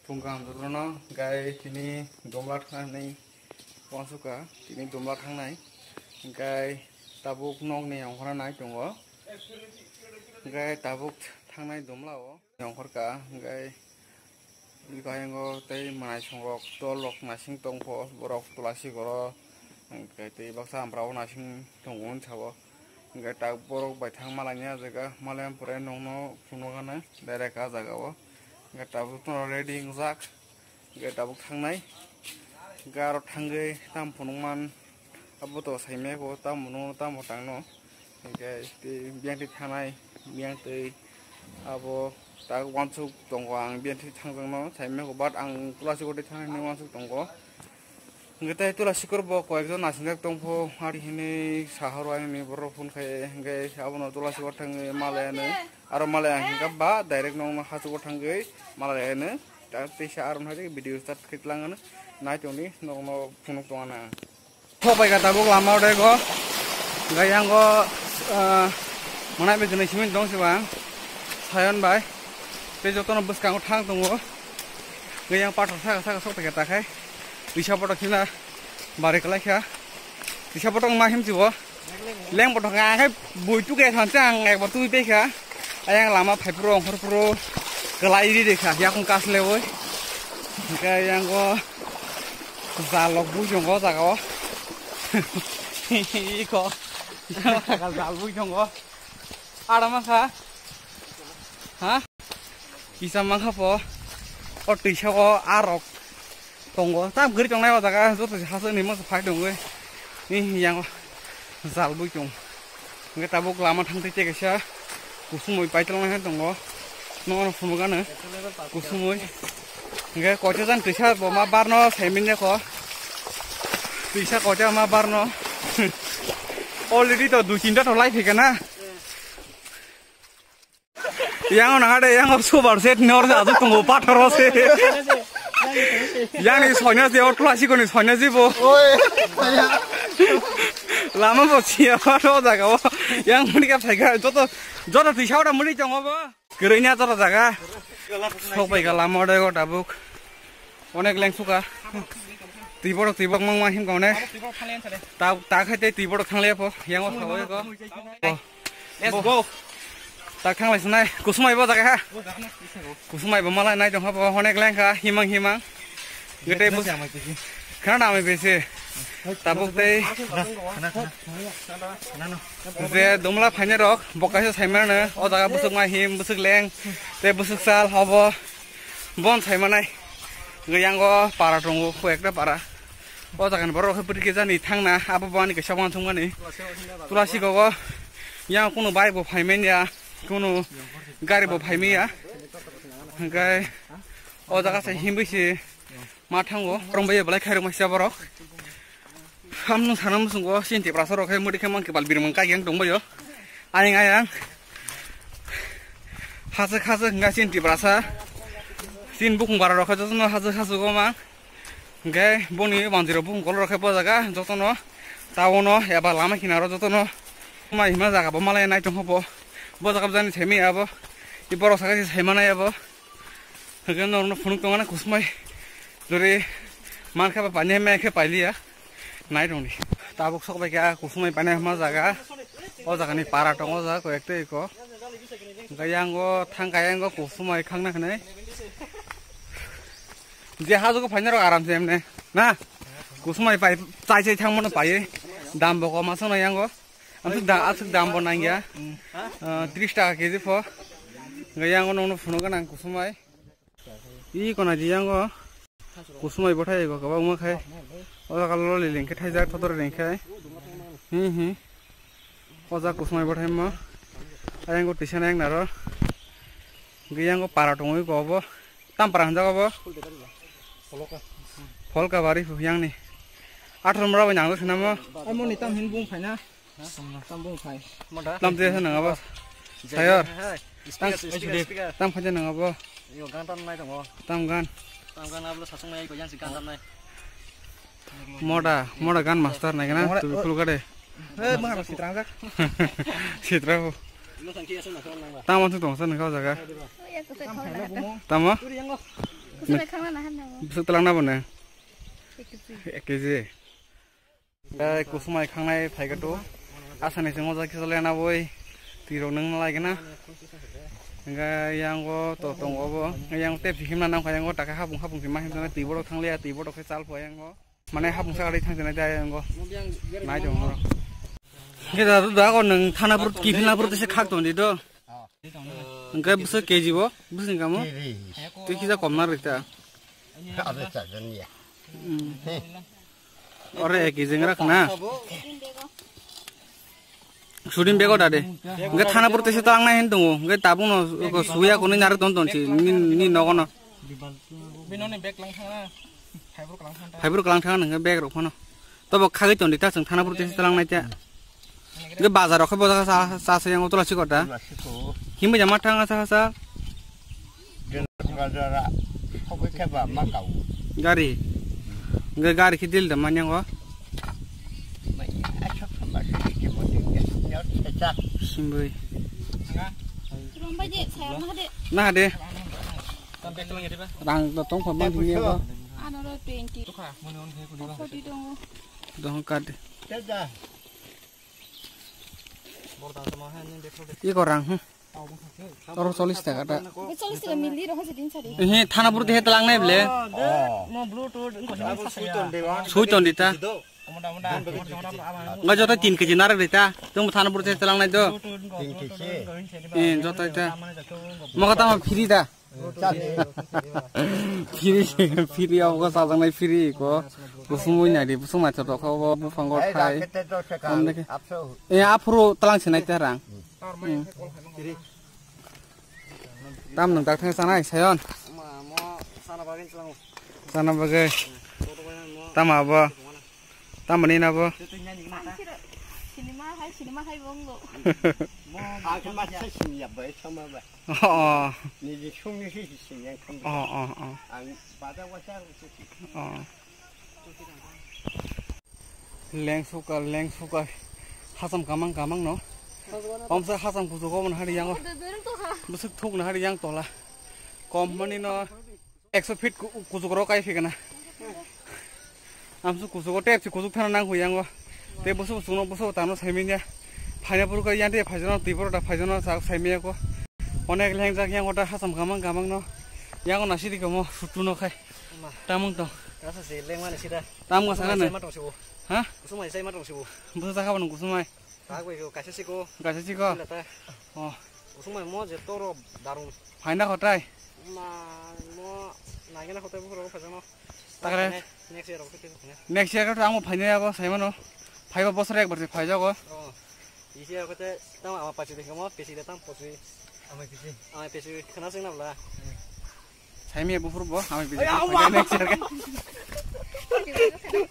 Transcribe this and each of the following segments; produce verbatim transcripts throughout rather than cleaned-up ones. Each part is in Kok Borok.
Phung kaham jotono, hwnkhe tini dumla thangnai wansukha, tini dumla thangnai, hwnkhe tabuk nokni ongkhorna nai tongo, hwnkhe tabuk thangnai dumla o ongkhorkha, hwnkhe bwkha yango tei mwnaisongrok, dolrok naising tongkho, borok tulasi goro, hwnkhe tei baksa amprabo naising tongo hwn sabo. Hwnkhe tak borok bai thang malaini ah jaga, malai pore nokno phunukgana direct ah jaga o. Hwnkhe tabuk tono ready wngjak, hwnkhe tabuk thangnai. Hwnkhe aro thangwi tamo phunukman, abo to saimaya kho, tamo phunukno, tamo tangno. Hwnkhe tei biyang twi thangnai, biyang twi abo tak wansuk tongo, ang biyang twi thangjakno saimaya kho, but ang tulasi goro thangnai hinwi wansuk tongo. Hwnkhe tei tulasi goro bo koyekjon nasingjak tongpho, ari hinwi sahoro ani borok phone khai, hwnkhe abono tulasi goro thangwi malai anw, aro malai ang hwnkhe ba direct nokno hachugo thangwi malai anw, ta teisa aro hai video start khe tlang anw, nai tongdi nokno phunuk tong anw ang. Thok bai kha tabuk lama o dego, hwnkhe yango, ah, mwnai bai jwnwi simi tong se bang, Sayon bai, tei jotono bwskango thang tongo, hwnkhe yang pathor saka saka sok pai kha ta khai. Twisa botok khina bari kwlai kha. Twisa botok ma himsi bo. Leng botok ang khe bui tuke thanse ang ekbar twi pai kha. Ayang lama phai phuru ongkhor phuru kwlai ri ri kha. Yakung kas lewoi. Hwnkhe yango jalok bui tongo jaga o. Iko. Jal bui tongo. Ada mangkha? Ha? Kisa mangkha po. O twisa o arok tongo. Tam gari tongnai o jaga joto se hasuk ni masa phai tongwi. Ni yang jal bui tong. Hwnkhe tabuk lama thang tei kaisa kusumui paitolnai tongo. Nono phunukgano kusumui. Hwnkhe kocha jan twisa bo ma barno saimin ya ko. Twisa kocha ma barno. Already to dui tinta to lai phikha na. Yang nang ade yang super set nor ja tu tongo pathor se. Yang ni sonya je o tulasi ko ni sonya je bo. Lama bo siya pathor jaga bo. Yang muni ka phaika joto joto twisa ora muni tongo bo. Kwrwini ah jora jaga. Sok bai kha lama o dego tabuk. Onek leng suka. Twi borok twi borok mangma him kone. Ta ta khai tei twi borok thangle pho. Yang o sawi ko. Let's go. Tak thanglai sunai. Kusumai bo jaga ha. Kusumai bo malai nai jong ha bo onek leng kha himang himang. Gete bus. Khana dami bese. Tabuk tei. Je dumla phainai rok, bo kaisa saimano, o jaga bwswk ma him, bwswk leng, tei bwswk sal hobo, bon saimanai. Hwnkhe yango para tongo, kho ekta para. O jaga ni borok khe bwrwi khe jani thangna, abo bo ani kaisa uansukmani. Tulasi gogo, yang kunu bike bo phaimanya, kunu gari bo phaimaya. Hwnkhe o jaga se himwi se ma thango, borok bai belai khairok maisa borok. Samung sana musungo sin Tiprasa rok hai mudi khe mang kebal birmang kai yang tongbayo. Ayang ayang. Hasa hasa hingga sin Tiprasa. Sin bukung bara rok jotono hasa hasa go mang. Hingke boni banjiro bukung kol rok bo jaga jotono. Tawono eba lama kinaro jotono. Mai hima jaga bo malai nai tong bo. Bo jaga jani semi abo. I borok saka si saimanai abo. Hingke norokno phunuk tongmani kusumai. Jori mankha ba pani hai khe pailiya. Nai rwngdi. Tabuk sok bai kha kusumai pani hwnma jaga. O jaga ni para tongo o jaga koi ekta eko. Hingke yango thang kha yango kusumai khangna hwnwi. Je hajugo phaina rok aram se emne. Na? Kusumai pai chai chai thang mano pai. Dam bo koma sono yango. Aswk da-, aswk dam bo nangya. Ah, tris taka K G pho. Hingke yango nongno phunukgo nang kusumai. I kona di yango. Kusumai bothai ego kwbangma khai. O jaga loli lengkhe thaijak thotor lengkhe. Hi hi. O jaga kusumai bothai mo. Ayango tisa nang naro. Hingke yango para tongwi go obo. Tam para hwnjak obo? Polka bari huyang ni. Athar mora bai nang khna mo. Ai moni tam hin bung phaina. Tam bung phai. Tam je sa nang abo. Sayor. Tam, tam phaja nang abo. Yo gan tam nai tongo. Tam gan. Tam gan ablo sasung mai ko yang si gan tam nai. Moda, moda gan master nai gana, tu bikul gade. Eh, mana si trangjak? Si trango. Tamo tu tongsa nang kau jaga. Tamo? Kusumai khangna na hamna bo. Bwswk twlang na bo nang? Ek kg. Ek kg. Tei kusumai khangnai phaikha to. Asani se moja kisa lena boi. Twi rok nang lai gana. Hingke yang go to tongo bo. Yang te phihimna nang kha yang go taka hapung hapung se ma himjana twi borok thang liya twi borok khe chal pho yang go. Mane hapung sa gari thang jana dai ang go. Nai jong go. Hingke da da go nang thana pur ki phina pur te se khak ton di do. Hingke bwswk K G bo, bwswk ni kamo? Tei kisa kom na rikta. Ore ek kg wngrak na. Sudim bego dade. Hingke thana pur tese tang nai hin tongo. Hingke tabuk no suya kunu nare ton ton si ni ni nogo no. Binoni bag lang thang na. Phaibur kalang thang na hingke bag rok phano. Tobo khagwi ton di ta chwng thana pur tese tang nai ta. Hingke bazar rok khe boja sa sa sa yang tola sikota. Himbai jama thang sa sa. Jendra jara hokoi khe ba ma kau. Gari. Hingke gari khe dil da manyango. Mai asok sama sisi mo ding ya. Nyot secha. Simbui. Rombai de, sayang na de. Na de. Rang da tong khon bang ding ya. Anoro twenty. Forty dong. Dong kad. Secha. Iko rang, hmm. Oro chollish taka ta. Chollish taka mili roho se din sari. He, thana pur te he talang nai ble. Mo Bluetooth ko. Sui ton di ta. Nga joto tin K G narak di ta. Tung thana pur te talang nai do. Tin K G. Eh, joto ta. Mo kata ma free da. Chale. Phiri, phiri obo ko chajaknai phiri ko. Kusumui nai di, kusum naithotok kha obo buphango thai. Hai, rakete to se kam, Om deke. Apso. E, aphuru talang sinai te rang. Hmm. Tam nung dak thang sanai, sayon. Ma, mo, sana bagin selang. Sana bagai. Toto bagin mo. Tam abo. Tam ni na bo. Sinima hai, sinima hai bonglo. Mo, ma, ma, sa sini ya, bai, sama ba. Oh, oh. Nini sungni si sini yang kan. Oh, oh, oh. Ang pada wasa si. Oh. Leng suka, leng suka. Hasam kamang kamang no. Om sa hasam kusugo man hari yang. Busuk thuk na hari yang tola. Kom mani no. Ekso feet ku-, kuchuk rok kai phikana. Amsu kuchuk o tep si kuchuk thana nang huyango. Te busu busu no busu tano saimanya. Phaina puru kai yante phaijano tiboro da phaijano sa saimanya ko. Onek leng jak yang ota hasam gamang gamang no. Yang na sidi komo sutu no khai. Ma. Tamung to. Kasa si leng mani sida. Tam ga sana. Sai ma tong sibo. Ha? Kusumai sai ma tong sibo. Busu ta khabang kusumai. Tak bai ko, kaisa siko. Kaisa siko? Sila ta. Oh. Usung mai mo je toro darum. Phaina khotai? Ma, mo, naigena khotai bukhro phajano. Takre? Ne-, next year ko te. Next year ko amo phaina yago saimano. Phaiba bosor ekbar se phaijago. Oh. Isi ko te tamo ama pachi de mo, pesi de tam posi. Ama pesi. Ama pesi khana sing na bla. Saimi bukhro bo, ama pesi. Ay, ama. Next year ka.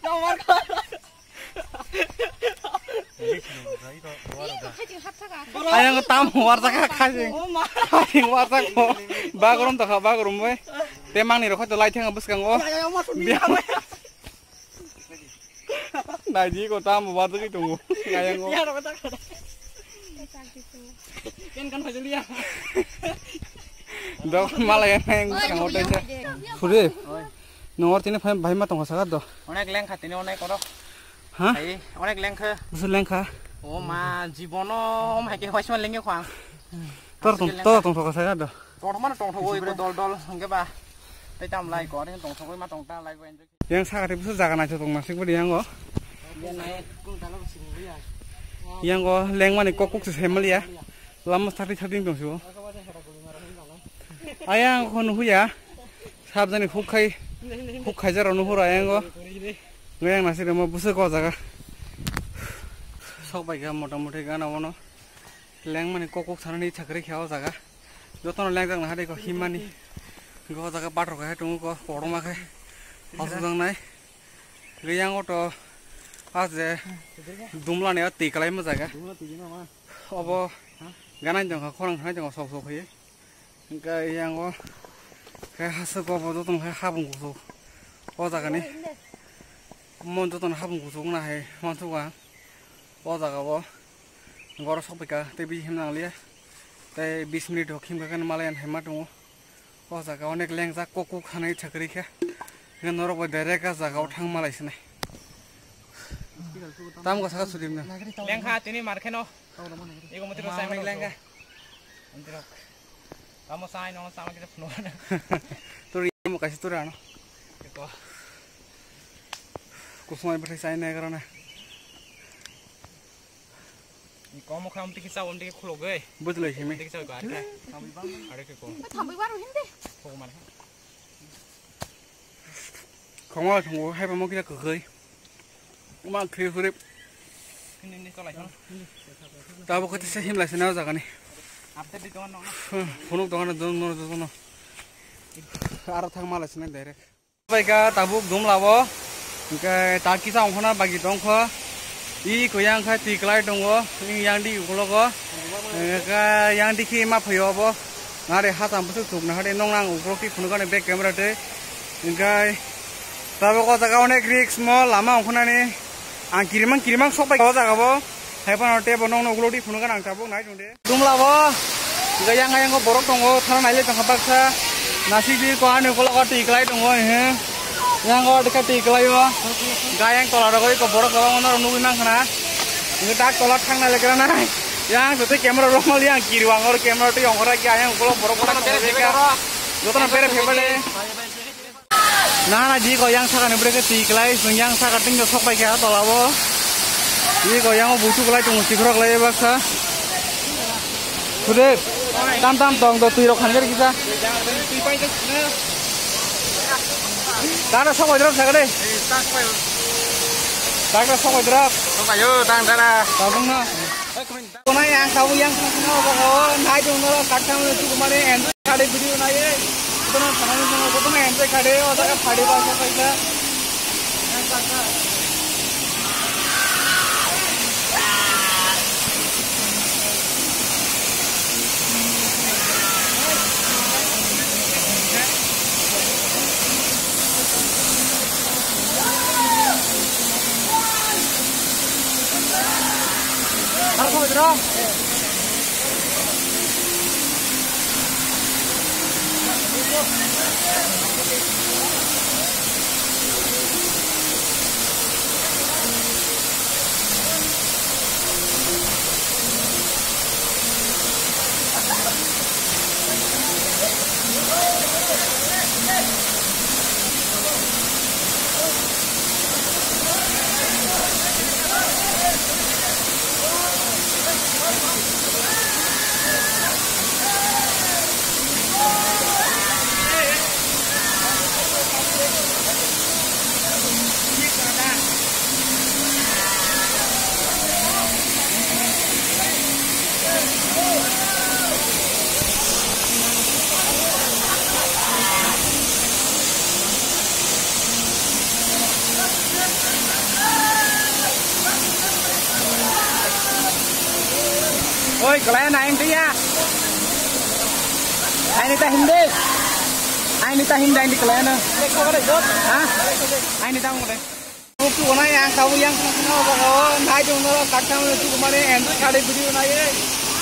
Nomor ko. Ayang tam warjak kha khajing. Khajing warjak ko. Bagrum to kha bagrum bai. Te mangni rokha to lai thang bwskango. Naidi ko tam warjak tongo. Ayang ko. Ken kan phajaliya. Dok malaya nang bwskango te. Suri. Nongor tini phai, bhai ma tongo saka do. Onek lengkha tini onek oro. Ha? Hai, onek lengkha. Busu lengkha. O ma, jibono om hai ke hoisma lengyo khang. Tor tong, tor tong thoka saka do. Tor mana tong thogo ibo dol dol hingke ba. Tei tam lai ko, tong thogo ma tong ta lai ko. Yang saka te busu jaga nai tong nasik bodi yango. Yango lengmani kok kok se semaliya. Lama sati sati tong sibo. Ayang ko nuhuya. Sabjani huk khai, huk khai jaro nuhur ayango. Ngoyang nasi remo busu ko jaga. Sok bai ga mota moti gana wono. Lengmani kok kok sanani chakri khao jaga. Jotono lengjak na hari ko himani. Go jaga bathor khai tongo ko koroma khai. Hosu jang nai. Geyang oto aje dumlani ati kalai mo jaga. Obo ganai jong kha khorang khanai jong sok sok khai. Hingke yang o khe hasuk o bo jotono khe habung kuchuk o jaga ni mon jotono habung kuchuk wngna hai mansuk ang o jaga o goro sok pai ka tei bihim nang liya tei bis minute rok himkha khe malai ang hai ma tongo O jaga onek lengjak, kok kuk hanai chakri khe. Hingke norok bai direct a jaga o thang malai sinai. Tam go saka sudim na. Lengkha tini mar kheno. Ego mutiro sai mano lengkha. Mutiro. Tamo sai no sama kita phunukna. Turi mo kasi turi ano. Eko. Kusumai bwthai sai nai karana. Ni komo kham tiki sa om tiki khulogoi. Bujlai simi. Tiki sa ko ata. Are ke ko. Thambai baru hindi. Ko mana? Khongma thongo, hai ba mo kira kwkhwi. Ma khri khri. Hindi hindi tolai. Tabo kati se himlai se na jaga ni. Update di tongo no. Phunuk tongo no, don no, don no. Aro thang malai se na direct. Bai ka tabuk dum labo. Hingke ta kisa ongkhona bagi tongkho. I ko yang kha twi klai tongo. I yang di ukologo. Hingke yang di khi ma phaio bo. Nare ha tam bwswk tuk na hade nong nang ukulok ti phunukani back camera te. Hingkai tabok o jaga onek risk mo lama ongkhonani. Ang kirimang kirimang sok bai o jaga bo. Hai phano tebo nong nong ukulok ti phunukani ang tabok nai tongde. Tumla bo. Hingkai yang yang borok tongo thana naile tongkha baksa. Nasik di ko ani ukulok o twi klai tongo he. Yang o dekha twi klai o. Gayang tola rogoi ko borok kwbangma no nugui mankha na. Hingke tak tola thangna lekra nai. Yang joto camera rok mali yang kiri wang or camera twi ongkhora khe ayang ukulok borok borok tongkha. Jotono bere phebale. Nana di ko yang saka ni bwrwi khe twi klai, chwng yang saka tingno sok pai kha tola o. Di ko yang o buitu klai tongo, sikhrok lai baksa. Sudeep, tam tam tong do twi rok khan gari kisa. Tara sok bai drop sakade. Tara sok bai drop. Sok ayo tang tara. Tabung na. Konai ang tabuk yang sung sung o jaga o nai tong no katham le tu mane enjoy khade video nai e. Kono sana ni kono enjoy khade o jaga phade ba sa paisa. Oi, kalaya naing dia. Aini ta hindi. Aini ta hindi, aini kalaya na. Ha? Aini ta mo de. Oku onai ang tabu yang sung sung o jaga o nai tong no katham le tu mane enjoy khade video nai e.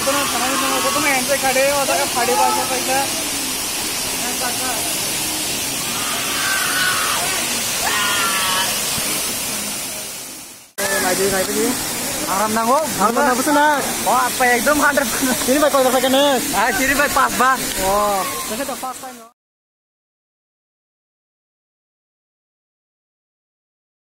Kono sana ni kono enjoy khade o jaga phade ba sa paisa. Nai di nai di. Aram nango. Aram nango suna. Oh apa ekdom hundred. Sini bai koi ba kene. Ah sini bai pas ba. Oh. Kene to pas time.